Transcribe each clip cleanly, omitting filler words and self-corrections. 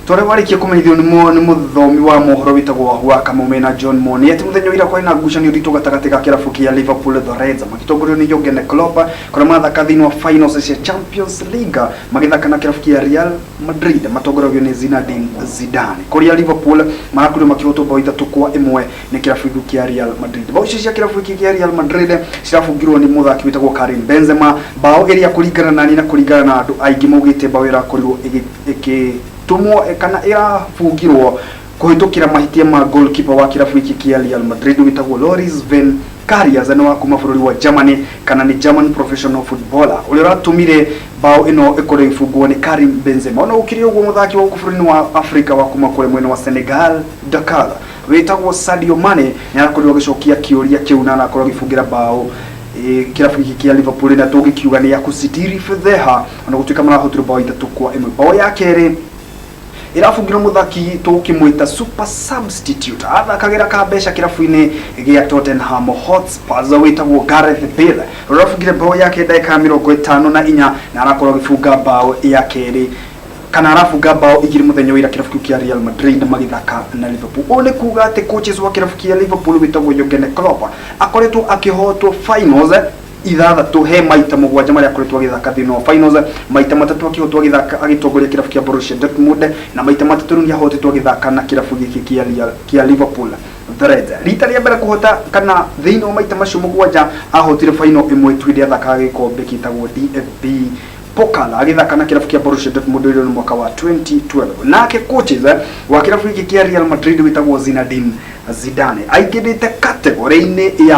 Tore warĩkia kũmenyithio nĩ mũthomi wa mohoro wĩtagwo Wahu wa Kamome na John Moni atĩ mũthenya wa ira kwarĩ na ngucanio nditũ gatagatĩ ga kĩrabu kĩa Liverpool The Reds magĩtongorio nĩ Jurgen Klopp, kũrĩa mathaka thĩinĩ wa finals cia Champions League magĩthaka na kĩrabu kĩa Real Madrid matongoragio nĩ Zinedine Zidane, kũrĩa Liverpool marakorirwo makĩhotwo bao 3-1 nĩ kĩrabu gĩkĩ kĩa Real Madrid. Bao icio cia kĩrabu gĩkĩ kĩa Real Madrid cirabungirwo nĩ mũthaki wĩtagwo Karim Benzema, bao ĩrĩa kũringana na niĩ na kũringana na andũ aingĩ maugĩte bao ĩrakorirwo ĩgĩtũmwo kana ĩrabungirwo kũhĩtũkĩra mahĩtia ma goalkeeper wa kĩrabu gĩkĩ kĩa Real Madrid wĩtagwo Loris Van Karius, nĩ wa kuma bũrũri wa Germany kana nĩ German professional footballer ũrĩa ũratũmire bao ĩno ĩkorwo ĩgĩbungwo nĩ Karim Benzema. Ona gũkĩrĩ ũguo, mũthaki wa gũkũ bũrũri-inĩ wa Africa wa kuma kũrĩa mwena wa Senegal, Dakar, wĩtagwo Sadio Mane nĩ arakorirwo agĩcokia kĩũria kĩu na arakorwo agĩbungĩra bao kĩrabu gĩkĩ kĩa Liverpool, na tũngĩkiuga nĩ ya kũsitiri fedheha, ona gũtuĩka marahotirwo bao 3-1. Bao ya kerĩ ĩrabungirwo mũthaki tũkĩmwĩta super substitute, athakagĩra kambeca kĩrabu-inĩ gĩa Tottenham Hotspurs, wĩtagwo Gareth Bale, ũrabungire bao yake ndagĩka ya 54, na arakorwo agĩbunga bao ya kerĩ, kana arabunga bao 2 mũthenya wa ira kĩrabu kĩu kĩa Real Madrid magĩthaka na Liverpool. Ũũ nĩ kuga atĩ coaches wa kĩrabu kĩa Liverpool wĩtagwo Jurgen Klopp akoretwo akĩhotwo finals 6 he maita 7 marĩa akoretwo agĩthaka thĩinĩ wa finals, maita 3 akĩhotwo agĩthaka agĩtongoria kĩrabu kĩa Borussia Dortmund, na maita 3 rĩu nĩahotĩtwo agĩthaka na kĩrabu gĩkĩ kĩa Liverpool The Reds. Rita rĩa mbere kũhota kana thĩinĩ wa maita macio 7 ahotire final ĩmwe tu hĩndĩ athakaga gĩkombe gĩtagwo DFB Pokal agĩthaka na kĩrabu kĩa Borussia Dortmund ũrĩa nĩ mwaka wa 2012. Nake coaches wa kĩrabu gĩkĩ kĩa Real Madrid wĩtagwo Zinedine Zidane aingĩrĩte category-inĩ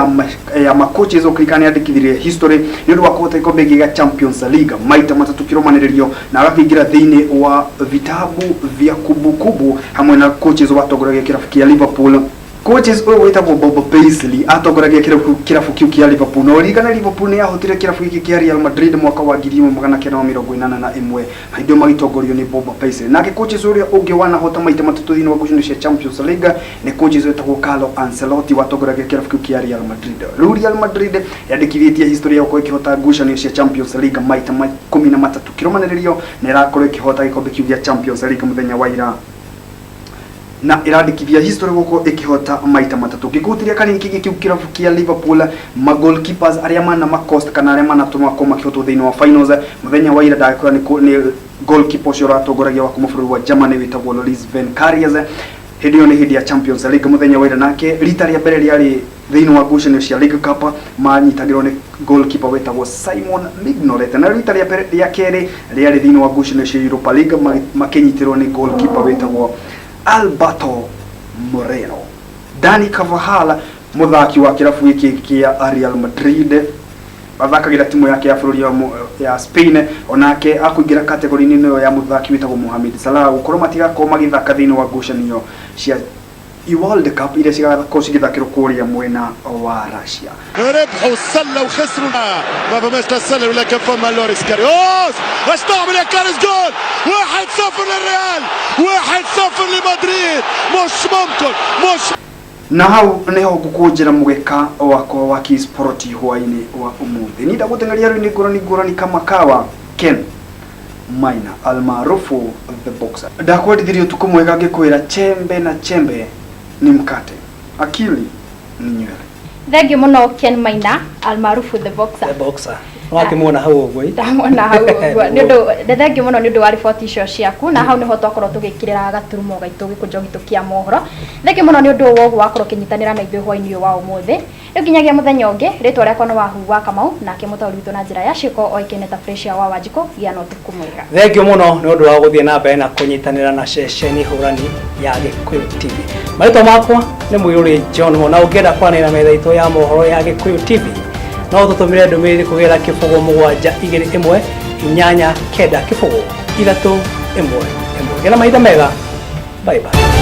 ya ma coaches ũkĩrikana nĩ andĩkithirie history nĩ ũndũ wa kũhota gĩkombe gĩkĩ gĩa Champions League maita 3 kĩrũmanĩrĩrio, na agakĩingĩra thĩinĩ wa vitabu vya kumbukumbu hamwe na coaches watongoragia kĩrabu kĩa Liverpool. Coaches ũyũ wĩtagwo Bob Paisley atongoragia kĩrabu kĩu kĩa Liverpool, na ũririkane Liverpool nĩ yahotire kĩrabu gĩkĩ kĩa Real Madrid mwaka wa 1981, hĩndĩ ĩyo magĩtongorio nĩ Bob Paisley. Nake coaches ũrĩa ũngĩ wanahota maita 3 thĩinĩ wa ngucanio cia Champions League nĩ coaches wĩtagwo Carlo Ancelotti watongoragia kĩrabu kĩu kĩa Real Madrid. Rĩu Real Madrid yandĩkithĩtie history ya gũkorwo ĩkĩhota ngucanio cia Champions League maita 13 kĩrũmanĩrĩrio, na ĩrakorwo ĩkĩhota gĩkombe kĩu gĩa Champions League mũthenya wa ira, na ĩrandĩkithia history gũkorwo ĩkĩhota maita 3. Ngĩkũhutĩria kanini kĩgiĩ kĩu kĩrabu kĩa Liverpool, ma goalkeepers arĩa mana macost kana arĩa manatũma makorwo makĩhotwo thĩinĩ wa finals mũthenya wa ira, ndagĩkora nĩ goalkeeper ũcio ũratongoragia wa kuma bũrũri wa Germany wĩtagwo Loris Van Karius, hĩndĩ ĩyo nĩ hĩndĩ ya Champions League mũthenya wa ira. Nake rita rĩa mbere rĩarĩ thĩinĩ wa ngucanio cia League Cup, manyitagĩrwo nĩ goalkeeper wĩtagwo Simon Mignolet, na rita rĩa mbere rĩa kerĩ rĩarĩ thĩinĩ wa ngucanio cia Europa League, makĩnyitĩrwo nĩ goalkeeper wĩtagwo Alberto Moreno. Dani Carvajal, mũthaki wa kĩrabu gĩkĩ kĩa Real Madrid, athakagĩra timu yake ya bũrũri ya Spain, onake akũingĩra category-inĩ ĩno ya mũthaki wĩtagwo Mohamed Salah gũkorwo matigakorwo magĩthaka thĩinĩ wa ngucanio cia World Cup iria cigakorwo cigĩthakĩrwo kũrĩa mwena wa Russia. ربحوا السله وخسروا، ما فماش لا السله ولا كان فما. لوريس كاريوس، اش تعمل يا كاريوس؟ جول! 1-0 للريال، 1-0 لمدريد، مش ممكن، مش Na hau niho ngũkũnjĩra mũgeka wakwa wa kisport hwainĩ wa ũmũthĩ. Ni ndagũteng'eria rũinĩ ngũrani ngũrani kama kawa. Ken Maina almaarufu The Boxer ndakwendithirie ũtukũ mwega, ngĩkwĩra chembe na chembe ni mkate, akili ni nywele. Thengiũ mũno, Ken Maina almaarufu The Boxer. The Boxer, wakĩmuona hau ũguo ĩ? Ndamona hau ũguo. Nĩ ũndũ thengiũ mũno nĩ ũndũ wa riboti icio ciaku, na hau nĩho twakorwo tũgĩkĩrĩra gaturumo gaitũ gĩkũnjo gitũ kĩa mohoro. Thengiũ mũno nĩ ũndũ wa ũguo wakorwo ũkĩnyitanĩra na ithuĩ hwainĩ ũyũ wa ũmũthĩ. Rĩu nginyagia mũthenya ũngĩ, rĩtwa rĩakwa nĩ Wahu wa Kamau, nake mũtaũri witũ na njĩra ya ciĩko oĩkaine ta Fresia wa Wanjikũ. Gĩa na ũtukũ mwega. Thengiũ mũno nĩ ũndũ wa gũthiĩ na mbere na kũnyitanĩra na ceceni hũrani ya Gĩkũyũ TV. Marĩtwa makwa nĩ Mũirũrĩ John Mo, na ũngĩenda kwaranĩria na metha itũ ya mohoro ya Gĩkũyũ TV, no ũtũtũmĩre ndũmĩrĩri kũgerera 0721 890 311. Gĩa na mahinda mega, bye bye.